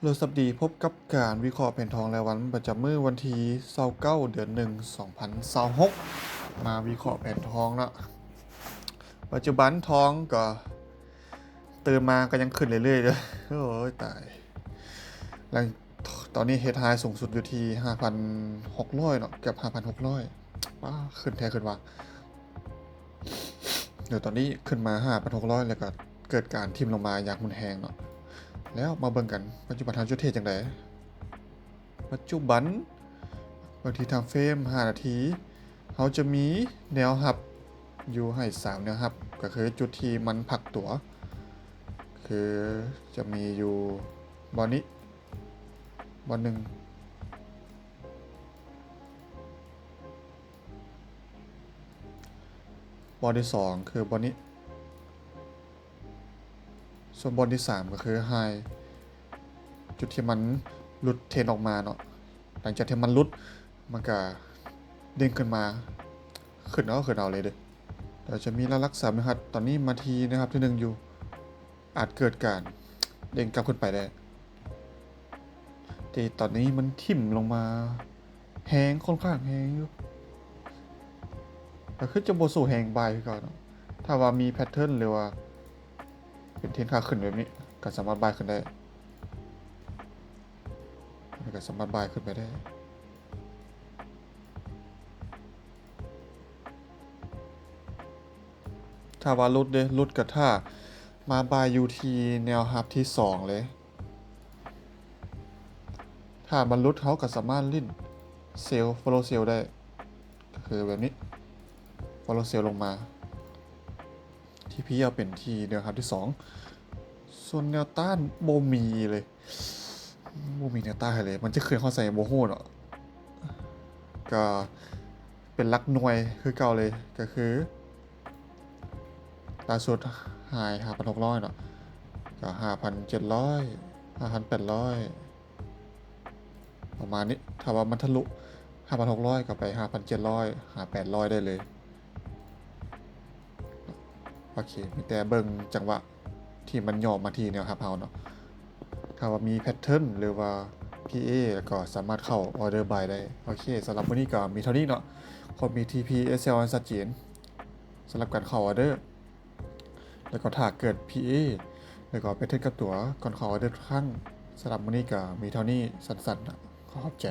ໂລ ສັບດີ ພົບກັບການວິເຄາະແຜນທອງລາຍວັນປະຈຳມື້ວັນທີຊາວເກົ້າ ເດືອນໜຶ່ງ ສອງພັນຊາວຫົກ ມາວິເຄາະແຜນທອງເນາະ. ປັດຈຸບັນທອງກໍຕື່ນມາກໍຍັງຂຶ້ນເລື້ອຍໆເດີ. ໂອ້ຍ ຕາຍ. ຫຼັງ ຕອນນີ້ເຮັດໄຮສູງສຸດຢູ່ທີ່ຫ້າພັນຫົກຮ້ອຍເນາະ, ເກືອບຫ້າພັນຫົກຮ້ອຍ. ປ້າ ຂຶ້ນແທ້ຂຶ້ນວ່າ. ດຽວຕອນນີ້ຂຶ້ນມາຫ້າພັນຫົກຮ້ອຍ ແລ້ວກໍເກີດການຖິ້ມລົງມາຢ່າງຮຸນແຮງເນາະ. ແລ້ວມາເບິ່ງກັນ ປັດຈຸບັນເຮົາຈະເທຣດຈັ່ງໃດ? ປັດຈຸບັນ ເບິ່ງທີ່ທາມເຟຣມຫ້ານາທີ ເຮົາຈະມີແນວຮັບຢູ່ໃຫ້ສາມແນວຮັບ, ກໍຄືຈຸດທີ່ມັນພັກຕົວ ຄືຈະມີຢູ່ບ່ອນນີ້ ບ່ອນໜຶ່ງ, ບ່ອນທີສອງຄືບ່ອນນີ້, ສ່ວນບ່ອນທີສາມກໍຄືໄຮ ຈຸດທີ່ມັນຫຼຸດເທຣນອອກມາເນາະ. ຫຼັງຈາກທີ່ມັນຫຼຸດ ມັນກະເດ້ງຂຶ້ນມາ ຂຶ້ນເອົາ ຂຶ້ນເອົາເລີຍເດີ. ດຽວຈະມີຫຼັກໆສາມແນວຮັບ, ຕອນນີ້ມາທີ່ແນວຮັບທີໜຶ່ງຢູ່ ອາດເກີດການເດ້ງກັບຂຶ້ນໄປໄດ້. ແຕ່ຕອນນີ້ມັນຖິ້ມລົງມາແຮງ, ຄ່ອນຂ້າງແຮງຢູ່, ກໍຄືຈະບໍ່ສູ້ແຮງບາຍຄືເກົ່າເນາະ. ຖ້າວ່າມີແພັດເທີນ ຫຼືວ່າເປັນເທຣນຂາຂຶ້ນແບບນີ້ ກໍສາມາດບາຍຂຶ້ນໄດ້, ກໍສາມາດບາຍຂຶ້ນໄປໄດ້. ຖ້າວ່າຫຼຸດເດ້, ຫຼຸດກໍຖ້າມາບາຍຢູ່ທີ່ແນວຮັບທີສອງເລີຍ. ຖ້າມັນຫຼຸດ ເຮົາກໍສາມາດຫຼິ້ນເຊວ follow sell ໄດ້, ກໍຄືແບບນີ້ follow sell ລົງມາ. ທີພີ ເອົາເປັນທີ່ແນວຮັບທີສອງ. ສ່ວນແນວຕ້ານບໍ່ມີເລີຍ, ບໍ່ມີແນວຕ້ານໃຫ້ເລີຍ. ມັນຈະຂຶ້ນຮອດໃສບໍ່ຮູ້ເນາະ, ກໍເປັນຫຼັກໜ່ວຍຄືເກົ່າເລີຍ, ກໍຄືລ່າສຸດໄຮຫ້າພັນຫົກຮ້ອຍເນາະ, ກໍຫ້າພັນເຈັດຮ້ອຍ ຫ້າພັນແປດຮ້ອຍ ປະມານນີ້. ຖ້າວ່າມັນທະລຸຫ້າພັນຫົກຮ້ອຍ ກໍໄປຫ້າພັນເຈັດຮ້ອຍ ຫາແປດຮ້ອຍໄດ້ເລີຍ. ໂອເຄ ມີແຕ່ເບິ່ງຈັງຫວະທີ່ມັນຫຍໍ້ມາທີ່ແນວຮັບເຮົາເນາະ. ຖ້າວ່າມີແພັດເທີນ ຫຼືວ່າ ພີເອ ກໍສາມາດເຂົ້າ order buy ໄດ້. ໂອເຄ ສຳລັບມື້ນີ້ກໍມີເທົ່ານີ້ເນາະ. ເພາະມີ ທີພີ ເອັສແອລ ອັນຊັດເຈນ ສຳລັບການເຂົ້າ order ແລ້ວກໍຖ້າເກີດ ພີເອ ແລ້ວກໍໄປເທຣດກັບຕົວກ່ອນເຂົ້າ order ທຸກຄັ້ງ. ສຳລັບມື້ນີ້ກໍມີເທົ່ານີ້ ສັ້ນໆນະ. ຂໍຂອບໃຈ.